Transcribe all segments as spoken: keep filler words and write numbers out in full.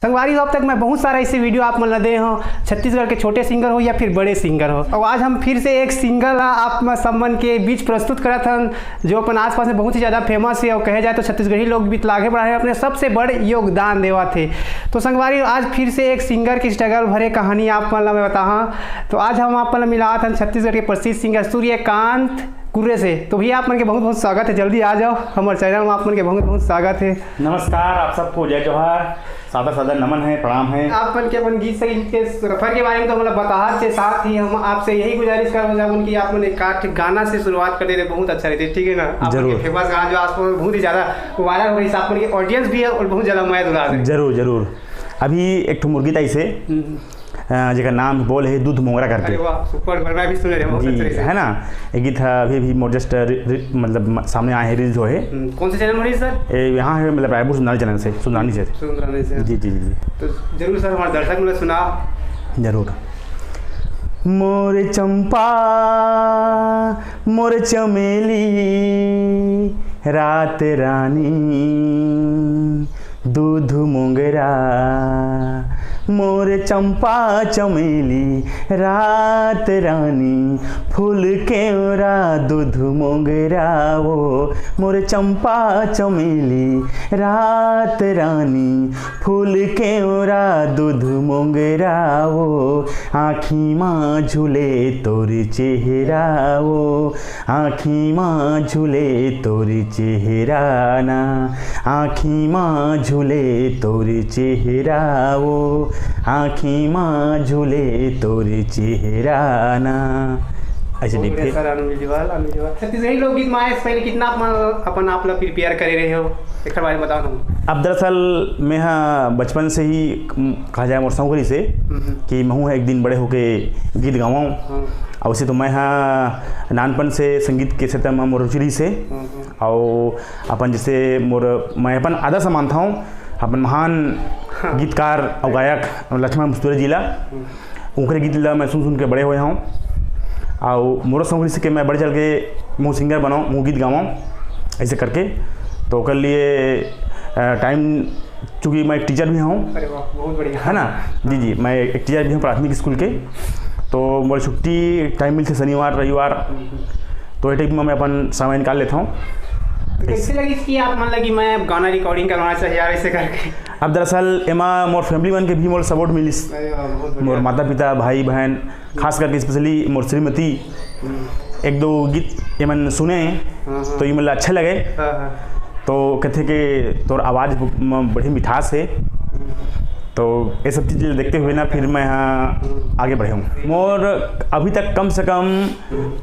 संगवारी हो, अब तक मैं बहुत सारा ऐसे वीडियो आप मन ला दे हूँ, छत्तीसगढ़ के छोटे सिंगर हो या फिर बड़े सिंगर हो। और आज हम फिर से एक सिंगर ला आप मन, सब मन के बीच प्रस्तुत करत हन, जो अपन आसपास में बहुत ही ज़्यादा फेमस है और कहे जाए तो छत्तीसगढ़ी लोकगीत ला आगे बढ़ाए में अपने सबसे बड़ योगदान देवत हे। तो संगवारी, आज फिर से एक सिंगर की स्ट्रगल भरे कहानी आप मन ला मैं बताहा। तो आज हम आप मन ला मिलावत हन छत्तीसगढ़ के प्रसिद्ध सिंगर सूर्यकांत कुर्रे से। तो भैया, आप मन के बहुत बहुत स्वागत है, जल्दी आ जाओ हमारे चैनल में, आप मन के बहुत बहुत स्वागत है। नमस्कार, आप सबको जय जोहार, सादर सादर नमन है, प्रणाम है। आप मन के अपन गीत संगीत के सफर के बारे में तो मतलब बताहत से, साथ ही हम आपसे यही गुजारिश करना चाहूँ कि आप मन एक आध गाना से शुरुआत कर देते, बहुत अच्छा रहते, ठीक है ना? आप मन के जरूर। फेमस गाना जो आसपास में बहुत ही ज्यादा वायरल हो रही है, आप मन के ऑडियंस भी है और बहुत ज्यादा मया दुलार है। जरूर, जरूर। अभी एक ठो मोर गीत आइस हे, हम्म। अ, जेकर नाम बोल है दूध मोंगरा करके। अरे वाह, सुपर, मैं भी सुने रहे हूँ, बहुत जी, अच्छा है। है ना? ये गीत है, अभी अभी मोर जस्ट रि-, रि-, मतलब म-, सामने आए हैं, रिलीज हुए हैं। हम्म, कौन से चैनल में रिलीज सर? ये यहाँ है, मतलब रायपुर सुंदरानी चैनल से, सुंदरानी से। सुंदरानी से। जी, जी, जी, जी। तो जरूर सर, हमारे दर्शक मन ला सुना। जरूर। मोर चंपा, मोर चमेली, रात रानी, दूध मोंगरा, मोर चंपा चमेली, रात रानी, फूल केवरा, दूध मोंगरा वो, मोर चंपा चमेली, रात रानी, फूल केवरा, दूध मोंगरा वो, आँखी मा झूले तोर चेहरा वो, आँखी मा झूले तोर चेहरा ना, आँखी मा झूले तोर चेहरा वो, आँखी मा झूले तोर चेहरा ना। ऐसे बहुत बढ़िया लिखे। सर, अनुज जी वाल, अनुज जी वाल। छत्तीसगढ़ी लोकगीत में आए से पहले कितना अपन, अपन आप ला प्रिपेयर करे रहे हो, एकर बारे में बताओ ना। अब दरअसल मैं हा बचपन से ही, कहा जाए, मोर शौक रहिस हे हम्म। कि महूँ एक दिन बड़े होके गीत गावंव। हाँ। और उसे तो मैं हा नानपन से संगीत के क्षेत्र में मोर रुचि रहिस हे। हाँ, हाँ। और अपन जैसे मोर, मैं अपन आदर्श मानता हूँ अपन महान हाँ। गीतकार और गायक लक्ष्मण मुस्तुरे जी ला। हम्म। उनकरे गीत ला मैं सुन सुन के बड़े होए हूँ। और मोर शौक रहिस हे कि मैं बढ़ चढ़ के महूँ सिंगर बनाऊँ, महूँ गीत गावंव, ऐसे करके। तो ओकर लिए, अ, टाइम, चूँकि मैं एक टीचर भी हूँ, अरे वाह, बहुत बढ़िया। है ना? जी, जी, मैं एक टीचर भी हूँ प्राथमिक स्कूल के। तो मोर छुट्टी टाइम मिलथे शनिवार, रविवार, हम्म। तो ये टाइम में मैं अपन समय निकाल लेता हूँ। तो कैसे लगिस कि आप मन लगी मैं गाना रिकॉर्डिंग करवाना चाहिए यार, ऐसे करके? अब दरअसल एमा मोर फैमिली मन के भी मोर सपोर्ट मिलिस। अरे वाह, बहुत बढ़िया। मोर माता पिता, भाई बहन, खास करके स्पेशली मोर श्रीमती, हम्म। एक दो गीत एमन सुने, हाँ, हाँ। तो ये मतलब अच्छा लगे। हाँ, हाँ। तो कहथे कि तोर आवाज़ म-, बड़ी मिठास है, हम्म। तो ये सब चीज़ देखते हुए ना फिर मैं यहाँ हम्म। आगे बढ़े हूँ। मोर अभी तक कम से कम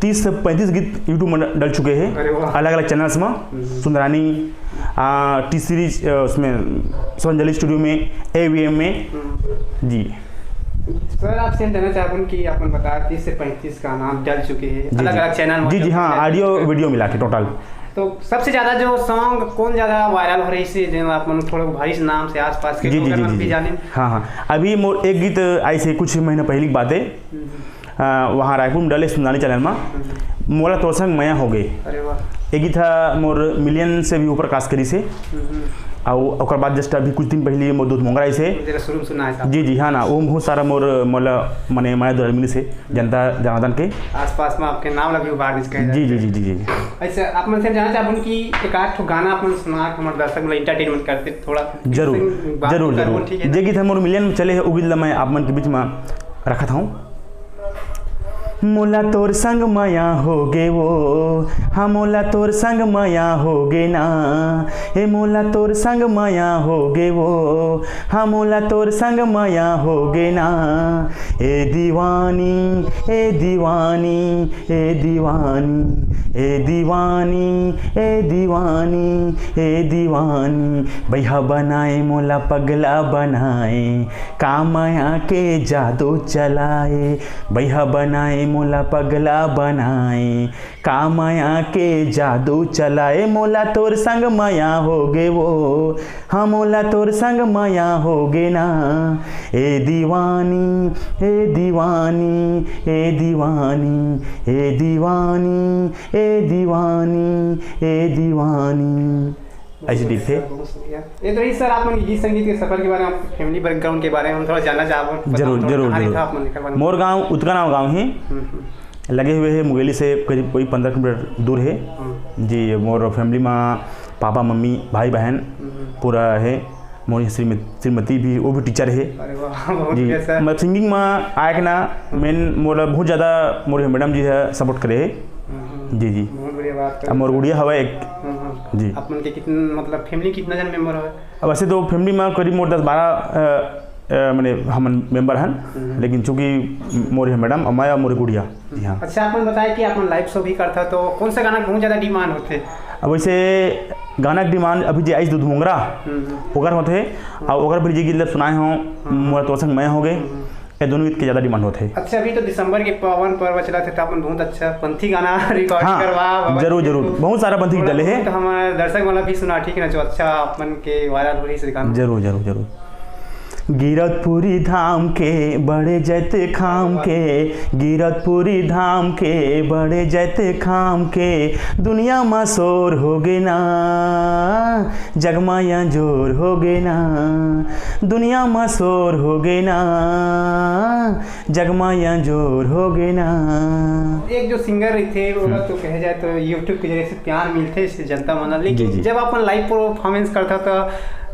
तीस से पैंतीस गीत YouTube में डल चुके हैं, अरे वाह। अलग-अलग चैनल्स में, हम्म। सुंदरानी, आ, टी सीरीज, अ, उसमें स्वंजलि स्टूडियो में, एवीएम में। हम्म। जी। सर, आपसे हम जानना चाहबन कि आपन बता तीस से पैंतीस गाना डल चुके हैं, जी, अलग-अलग जी। चैनल में जी, जी, हाँ, डल चुके हैं। ऑडियो वीडियो मिला के टोटल। तो सबसे ज्यादा जो सॉन्ग कौन ज्यादा वायरल हो रही है, जो आप मन थोड़ा भारी से नाम से आसपास के जी, लोग जी, अगर जी, हम जी, भी जी। जाने। हाँ, हाँ। अभी मोर एक गीत आइस हे कुछ महीना पहले की बात है। हम्म। अ, वहाँ रायपुर में डले सुंदरानी चैनल में, हम्म। मोला तोर संग मया हो गए। अरे वाह। ये गीत हा मोर मिलियन से भी ऊपर क्रॉस करिस हे। हम्म। और ओकर बाद जस्ट अभी कुछ दिन पहले मोर दूध मोंगरा आइस हे। जरा शुरू में सुना है साहब। जी, जी, हाँ ना, वो बहुत सारा मोर, मोला, मने, मया दुलार मिलिस हे, जनता जनार्दन के। आसपास में आपके नाम ला भी उभार दिस कहे जी, जी, जाए। जी, जी, जी। ऐसे आप मन से जानना चाहबन कि एक आध ठो गाना आप मन सुना के हमारे दर्शक मन ला एंटरटेनमेंट करते थोड़ा। जरूर, जरूर, जरूर। ठीक है। जे गीत हा मोर मिलियन में चले हे, वो गीत ला मैं आप मन के बीच में रखत हूँ। मोला तोर संग मया हो गे वो, हाँ, मोला तोर संग मया हो गे ना, ए, मोला तोर संग मया हो गे वो, हाँ, मोला तोर संग मया हो गे ना, ए दीवानी, ए दीवानी, ए दीवानी, ए दीवानी, ए दीवानी, ए दीवानी, बैहा बनाए मोला पगला बनाए, का मया के जादू चलाए, बैहा बनाए मोला पगला बनाए, का मया के जादू चलाए, मोला तोर संग मया हो गे वो, हाँ, मोला तोर संग मया हो गे ना, ए दीवानी, ए दीवानी, ए दीवानी, ए दीवानी, ए दीवानी, ए दीवानी। ऐसे टीप है। बहुत बढ़िया। ये तो रही सर, आप मन गीत संगीत के सफर के बारे में, आपके फैमिली बैकग्राउंड के बारे में हम थोड़ा जानना चाहबो। जरूर, बताओ, जरूर, कहाँ जरूर। रहिथव आप मन, एकर बारे में। मोर गांव उतना गांव, गांव ही हम्म, हम्म। लगे हुए है, मुंगेली से करीब कोई पन्द्रह किलोमीटर दूर है। हम्म। जी, मोर फैमिली में पापा, मम्मी, भाई, बहन हम्म। पूरा है। मोर श्रीमती, श्रीमती भी, वो भी टीचर है। अरे वाह, बहुत जी, बढ़िया सर। मतलब सिंगिंग में आए के ना, हम्म। मेन मोला बहुत ज़्यादा मोर मैडम जी है सपोर्ट करे है। हम्म, हम्म। जी, जी। बहुत बढ़िया बात अब मोर गुड़िया हवा एक। हम्म, हम्म। जी। आप मन के कितना, मतलब फैमिली कितना जन मेंबर हवे? अब वैसे तो फैमिली में करीब मोर दस बारह, अ, अ, माने हमन मेंबर हन, हम्म। लेकिन चूंकि मोर है मैडम और मैं और मोर गुड़िया। जी हाँ। अच्छा, आप मन बताए कि आप मन लाइव शो भी करथा, तो कौन सा गाना के बहुत ज़्यादा डिमांड होथे? अब वैसे गाना के डिमांड अभी जे आइस दूध मोंगरा, हम्म, हम्म। ओकर होथे, और ओकर भी जे गीत ला सुनाए हो, हम्म। मोर तोर संग मैं हो गए, हम्म। ये दोनों गीत के ज़्यादा डिमांड होथे। अच्छा, अभी तो दिसंबर के पावन पर्व चलत हे, तो आप मन बहुत अच्छा पंथी गाना रिकॉर्ड हाँ, करवा, बाबा जरूर, जी जरूर। को बहुत सारा पंथी थोड़ा डले हे। बहुत हमारे दर्शक वाला भी सुना, ठीक है ना, जो अच्छा आप मन के वायरल हो रही इस गाना। जरूर, जरूर, जरूर। गिरतपुरी धाम के बड़े जैत खाम के, गिरतपुरी धाम के बड़े जैत खाम के, दुनिया मा शोर हो गे ना, जग मा या जोर हो गे ना, दुनिया मा शोर हो गे ना, जग मा या जोर हो गे ना। एक जो सिंगर रहिथे, ओला हम्म। तो कहे जाए तो YouTube के जरिए से प्यार मिलथे, इससे जनता मन ला। लेकिन जी, जी। जब अपन लाइव परफॉर्मेंस करथा, तो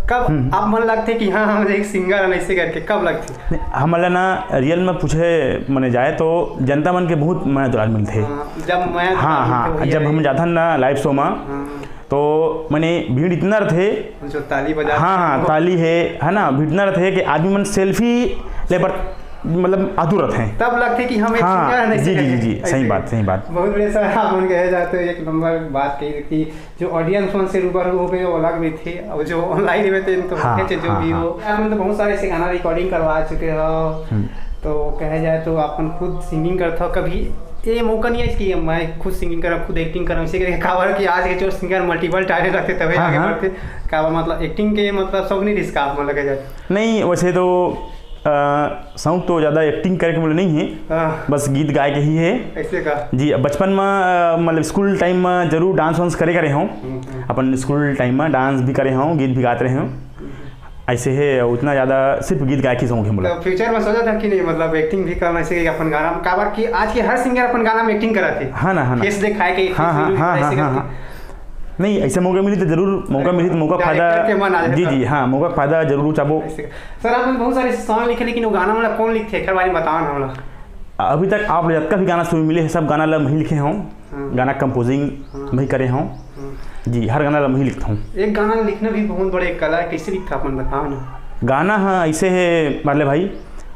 कब हम्म। आप मन लगथे कि हाँ, हम एक सिंगर हन, ऐसे करके कब लगथे? नहीं, हमला ना रियल में पूछे मने जाए, तो जनता मन के बहुत मया दुलार मिलथे। हाँ, जब मैं हाँ, हाँ, वही जब है। हम जाथन ना लाइव शो में, हाँ। तो मने भीड़ इतना रथे। जो ताली बजा हाँ, हाँ, ताली है, है ना, भीड़ इतना रथे कि आदमी मन सेल्फी ले बर मतलब आतुर रथे। तब लगथे कि हम एक हाँ, सिंगर हन, ऐसे जी, जी, जी, करके। जी, सही ऐसे बात, सही बात। बहुत बढ़िया सर, आप मन कहे जाते हो, एक नंबर बात कही कि जो ऑडियंस मन से रूबरू हो गए, वो अलग भी थे, और जो ऑनलाइन में थे, तो हाँ, कैसे जो हाँ, भी हाँ। हो। आप मन तो बहुत सारे ऐसे गाना रिकॉर्डिंग करवा चुके हो, हम्म। तो कहे जाए तो आप मन खुद सिंगिंग करते हो, कभी ये मौका नहीं है कि मैं खुद सिंगिंग करा, खुद एक्टिंग करा, इसे करके काबर कि आज के जो सिंगर मल्टीपल टैलेंट रखते तभी हाँ, आगे हाँ। बढ़ते। काबर मतलब एक्टिंग के मतलब शौक नहीं रिस्क आप मन लगे जाते? नहीं, वैसे तो अ, शौक तो ज़्यादा एक्टिंग करे के मोला नहीं है, हाँ। बस गीत गाए के ही है। ऐसे का? जी, अब बचपन में, अ, मतलब स्कूल टाइम में जरूर डांस वांस करे, करे हूँ। हम्म, हम्म। अपन स्कूल टाइम में डांस भी करे हूँ, गीत भी गाते रहे हूँ। हम्म। ऐसे है, उतना ज़्यादा सिर्फ गीत गाए के शौक है मोला। तो फ्यूचर में सोचा था कि नहीं, मतलब एक्टिंग भी करना, ऐसे कि अपन गाना, काबर कि आज के हर सिंगर अपन गाना में एक्टिंग कराते। हाँ ना, हाँ ना। फेस दिखाए के, हाँ, हाँ, फेस हाँ, ऐसे हाँ, हाँ, करके। हाँ। नहीं, ऐसे मौका मिली तो जरूर, मौका मिली तो मौका डायरेक्टर फायदा, के मन आ जाता। जी, जी, हाँ, मौका फायदा जरूर उठाबो। ऐसे। सर, आपने बहुत सारे सॉन्ग लिखे, लेकिन वो गाना वाला कौन लिखथे, एकर बारे में बताओ ना हमरा। अभी तक आप जतका भी गाना सुने मिले हैं, सब गाना ला मैं ही लिखे हूँ। हाँ। गाना कंपोजिंग हाँ। मैं ही करे हूँ। हाँ। जी, हर गाना ला मैं ही लिखता हूँ। एक गाना लिखना भी बहुत बड़े कला है, कैसे लिखता अपन बताओ ना। गाना हाँ ऐसे है मारले भाई,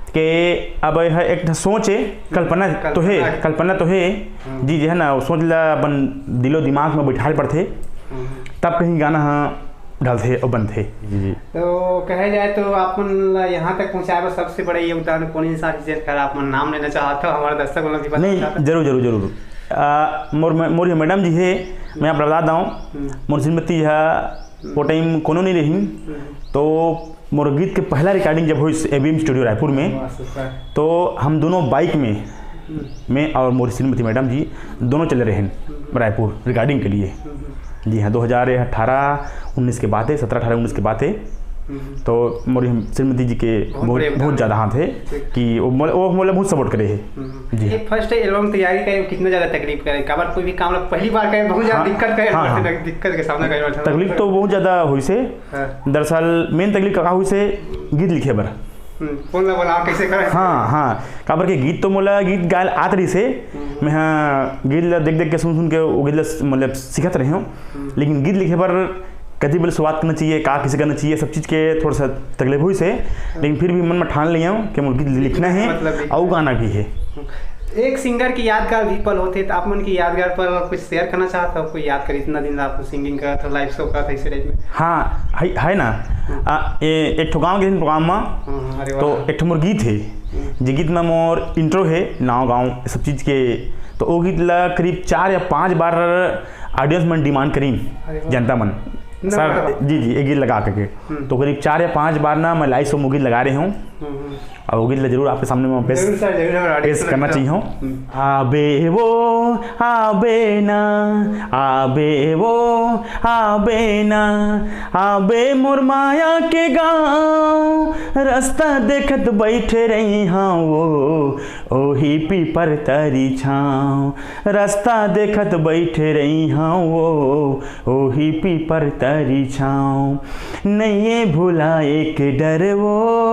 के अब यह एक ठा सोच है, कल्पना कल्पना तो है, है। कल्पना तो है। हाँ। जी, जी, है ना, वो सोच ला अपन दिलो दिमाग में बैठाल पड़थे, हाँ। तब कहीं गाना हाँ ढलथे और बनथे। जी, जी। तो कहे जाए तो आप मन ला यहाँ तक पहुँचाए बर सबसे बड़ा योगदान कौन इंसान, जिसे कर आप मन नाम लेना चाहते हो, हमारे दर्शक वाला भी बताना नहीं, चाहते हो? जरूर, जरूर, जरूर। आ, मोर, मोर ये मैडम जी है, मैं आप बता दूँ, हम्म। मोर श्रीमती है, वो टाइम कोनो नहीं रही, हम्म। तो मोर गीत के पहला रिकॉर्डिंग जब हुई एबीएम स्टूडियो रायपुर में, वाह, सुपर। तो हम दोनों बाइक में, हम्म। मैं और मोर श्रीमती मैडम जी दोनों चले रहे हैं हम्म। रायपुर रिकॉर्डिंग के लिए। हम्म। जी हाँ, दो हज़ार अठारह उन्नीस के बात है, सत्रह अठारह उन्नीस के बात है। हम्म। तो मोर श्रीमती जी के बहुत बहुत, बड़े योगदान बहुत है। ज़्यादा हाथ है ठीक। कि वो मोला, वो मोला बहुत सपोर्ट करे है। हम्म। जी हाँ। ये फर्स्ट एल्बम तैयारी करे में कितना ज़्यादा तकलीफ करे? काबर कोई भी काम ला पहली बार करे, बहुत ज़्यादा हाँ, दिक्कत करे, हाँ, हाँ। दिक्कत के सामना करे पड़ता है। तकलीफ तो बहुत ज़्यादा हुई से। हाँ। दरअसल मेन तकलीफ का हुई से गीत लिखे बर। हम्म, कौन ला बोला, कैसे करे? हाँ, हाँ। काबर के गीत तो मोला गीत गायल आत रही से। हम्म। मैं हाँ गीत ला देख देख के, सुन सुन के वो गीत ला स-, मतलब सीखत रहे हूँ। हम्म। लेकिन गीत लिखे बर कति बले शुरुआत करना चाहिए, का किसे करना चाहिए, सब चीज़ के थोड़ा सा तकलीफ हुई से। लेकिन फिर भी मन में ठान लिया हूँ कि मोर गीत लिखना है मतलब लिखना और है। गाना भी है। एक सिंगर की यादगार भी पल होते, तो आप मन की यादगार पल कुछ शेयर करना चाहते हो? कोई याद कर इतना दिन आप सिंगिंग करत हो, लाइव शो करत हो, इसी टाइप में? हाँ, है, है ना। हम्म। आ, ए, एक ठो गाँव के प्रोग्राम में, हाँ, अरे तो वाह। एक ठो मोर गीत है, हम्म। जे गीत में मोर इंट्रो है, नाव गाँव सब चीज़ के, तो वो गीत ला करीब चार या पाँच बार ऑडियंस मन डिमांड करीन, अरे वाह। जनता मन, ना सर, बाबा। जी, जी, एक गीत लगा करके। हम्म। तो करीब चार या पाँच बार ना मैं लाइव शो में गीत लगा रहे हूँ। हम्म, हम्म। अब वो गीत ला जरूर आपके सामने में पेश, जरूर सर, जरूर, हमारा पेश audience करना करता चाहिए हूँ। हूँ। हम्म। आबे वो, आबे ना, आबे वो, आबे ना, आबे मोर माया के गाँव, रास्ता देखत बैठे रही हाँ वो, ओही पीपर तरी छाँव, रास्ता देखत बैठे रही हाँ वो, ओही पीपर तरी छाँव। नइये भुलाए के डर वो,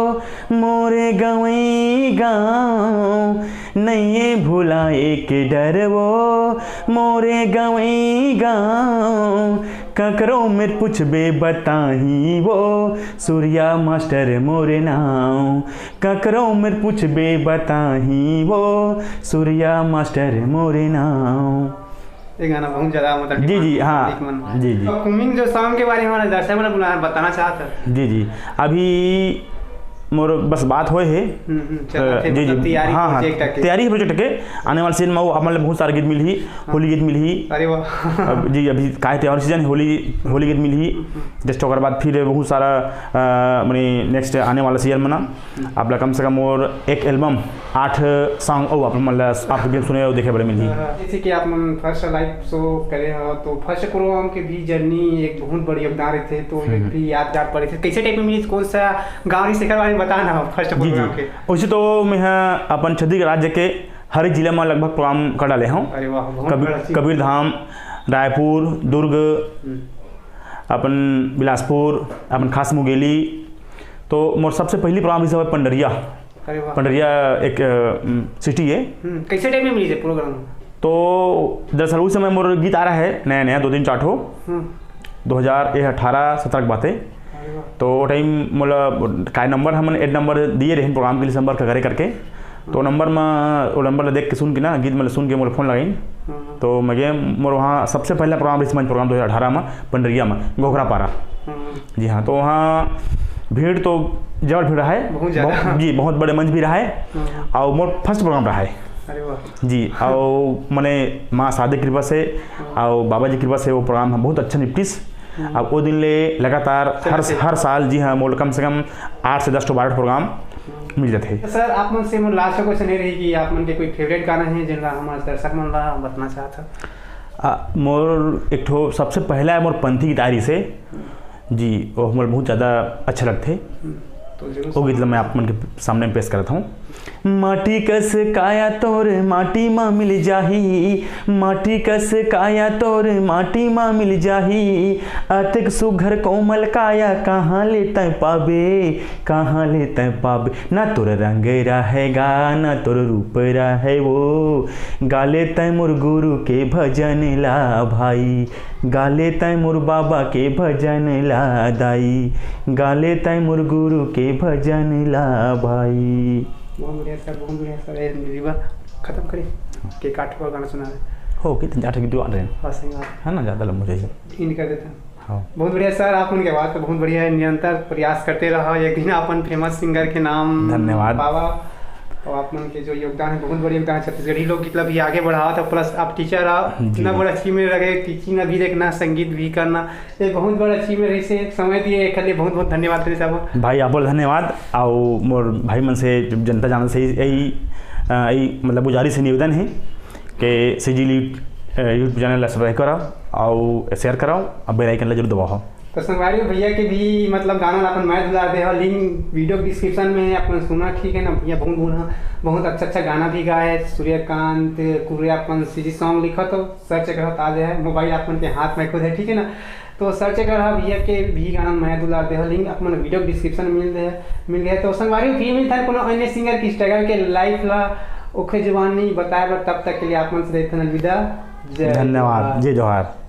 मोरे गँवई गाँव, नइये भुलाए के डर वो, मोरे गँवई गाँव। ककरो मेर पूछबे बताही वो, सूर्या मास्टर मोरे नाँव। ककरो मेर पूछबे बताही वो, सूर्या मास्टर मोरे नाँव। ये गाना बहुत ज्यादा, मतलब, जी, जी, demand हाँ। Public मन। जी, जी। तो कुमिंग जो song के बारे में हमारे दर्शक मन ला बुलाना, बताना चाहत है। जी, जी। अभी मोर बस बात होए हे। हम्म, हम्म, चला, अ, फिर जी, मतलब जी। तैयारी हाँ, हाँ, project के। तैयारी project के। आने वाले season में वो अपन ला बहुत सारे गीत मिलही, हाँ। होली गीत मिलही। अरे वाह। अब जी, अभी काहे त्योहार season, होली, होली गीत मिलही। हम्म, हम्म। Just ओकर बाद फिर बहुत सारा, अ, माने next आने वाला season में ना, हम्म। आप ला कम से कम और एक album, आठ song, ओ, आप मन ला, आप गीत सुने और देखे बर मिलही। अ, जैसे कि आप मन first live show करे हो, तो first program के भी journey एक बहुत बड़ी योगदान रहिथे, तो हम्म। एक भी यादगार पल रहिथे। कैसे type में मिलिस, कौन सा गाँव रहिस, एकर बारे में बता ना first जी, जी। Program के। वैसे तो मैं ह अपन छत्तीसगढ़ राज्य के हर एक जिला में लगभग program कर डाले हूँ। अरे वाह, बहुत कबीर, बड़ा चीज। कबीरधाम, रायपुर, दुर्ग, हम्म। अपन बिलासपुर, अपन खास मुंगेली। तो मोर सबसे पहली program रहिस हवय पंडरिया। अरे वाह। पंडरिया एक, अ, city है। हम्म, कैसे type में मिलिस program? तो दरअसल उस समय मोर गीत आ रहा है नया नया, दो तीन चार ठो। हम्म। दो हज़ार, ये अठारह सत्रह की बात है। अरे वाह। तो वो time मोला काय number, हमन ad number दिए रहेन program के लिए, संपर्क करे करके। तो number में, वो number ला देख के, सुन के ना, गीत में सुन के मोला phone लगाइन। हम्म। तो मैं गए, मोर वहाँ सबसे पहला program रहिस मंच program दो हज़ार अठारह में पंडरिया में, घोघरापारा। हम्म। जी हाँ, तो वहाँ भीड़ तो जबर भीड़ रहा है। बहुत ज्यादा। बहुत, जी, बहुत बड़े मंच भी रहा है। हम्म। और मोर first program रहा है। अरे वाह। जी, और मने माँ शारदा कृपा से हम्म। और बाबा जी कृपा से वो program हम बहुत अच्छा निपटिस। हम्म। अब वो दिन ले लगातार हर, चलते। हर साल, जी हाँ, मोला कम से कम आठ से दस ठो बारह ठो program हम्म। मिल जाथे। तो सर, आप मन से मोर last question ये रही कि आप मन के कोई favourite गाना है, जेन ला हमारे दर्शक मन ला बताना चाहत हव? आ, मोर एक ठो सबसे पहला है, मोर पंथी गीत आय रहिसे। हम्म। जी, वो मोला बहुत ज़्यादा अच्छा लगथे। हम्म, तो जरूर वो गीत ला मैं आप मन के सामने पेश करत हूँ। माटी कस काया तोर माटी मा मिल जाही, माटी कस काया तोर माटी मा मिल जाही, अतेक सुघर कोमल काया कहाँ ले तैं पाबे, कहाँ ले तैं पाबे। ना तोर रंग रहय गा, ना तोर रूप रहय वो, गा ले तैं मोर गुरु के भजन ला भाई, गा ले तैं मोर बाबा के भजन ला दाई, गा ले तैं मोर गुरु के भजन ला भाई। बहुत बढ़िया सर, बहुत बढ़िया सर। ये रिवर खत्म करी के काट हुआ गाना सुना रहे। हो, कितने जाट की दुआ रहे हैं। बस सही बात। है ना, ज़्यादा लंबा चाहिए। इन कर देते हैं। हाँ। बहुत बढ़िया सर, आप उनके आवाज़ तो बहुत बढ़िया है, निरंतर प्रयास करते रहो, एक दिन अपन famous singer के नाम धन्यवाद। पावा। और आप मन के जो योगदान है, बहुत बड़ा योगदान है, छत्तीसगढ़ी लोकगीत ला भी आगे बढ़ावा था, plus आप teacher हो, जी। इतना बड़ा achievement रखे, teaching अभी देखना, संगीत भी करना, ये बहुत बड़ा achievement है, इसे समय दिए, एक लिए बहुत बहुत धन्यवाद तेरे साहब। भाई, आप बोल धन्यवाद। और मोर भाई मन से, जनता जनार्दन से यही, अ, यही मतलब गुजारिश है, निवेदन है कि CG Elite, अ, YouTube channel ला subscribe करो और share करो और bell icon ला जरूर दबाओ। तो संगवारी हो, भैया के भी मतलब गाना ला अपन मैं दुलार दे हो, link video description में है, अपन सुना, ठीक है ना। भैया बहुत बूढ़ा, बहुत अच्छा अच्छा गाना भी गाए, सूर्यकांत कुरिया अपन CG song लिखो तो search करो तो आ जाए, mobile अपन के हाथ में खुद है, ठीक है ना। तो search करो भैया के भी गाना मैं दुलार दे हो, link अपन video description में मिल दे, मिल गए। तो संगवारी हो, फिर मिलता है कोनो अन्य singer की struggle के life ला, ओखे जवानी बताए बर, तब तक के लिए आप मन से देते हैं अलविदा। जय धन्यवाद, जोहार। जय जोहार।